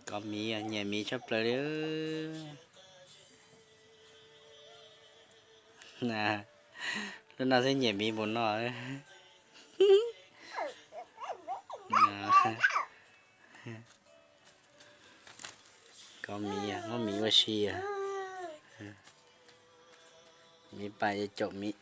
Kov miv, nyiam miv tshaj plaws li. Lub no xwb nyiam miv npaum no. Kov miv, muab miv ua si. Miv pais caum miv.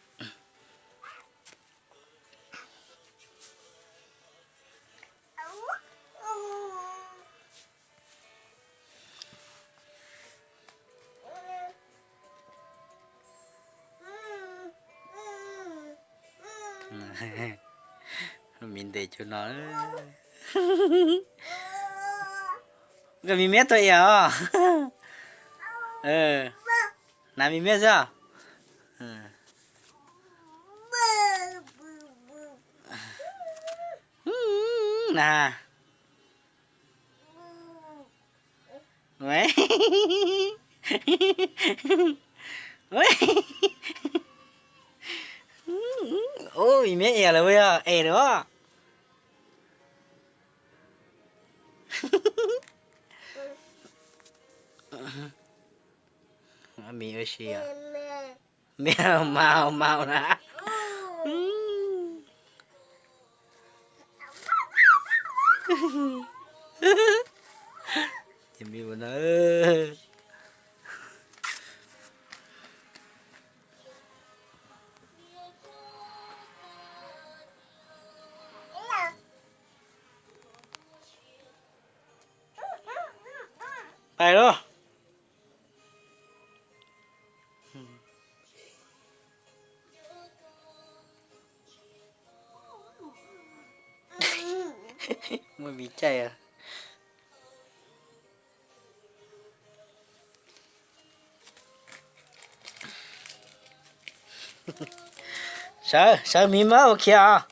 Miv ntes cuag no. Nkawd miv miab tuaj ib yam os. Hnav miv miab xwb os. Na. Ua, miv miab es lawm, es lawm os. Miv ua si os. Miv mau mau na. Ces miv ua no. Pais lauj. Muaj viv caij. Sawv, sawv miv muab ua khiav os.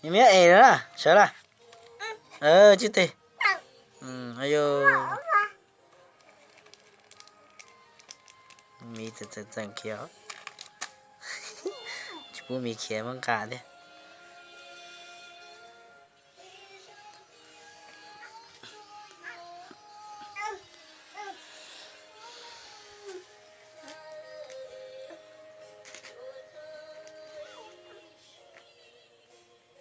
Miv miab es lawm na, sawv lawm. Tsib teg. Miv tseem tseem khiav. Tsis pub miv khiav muab nqa thiab.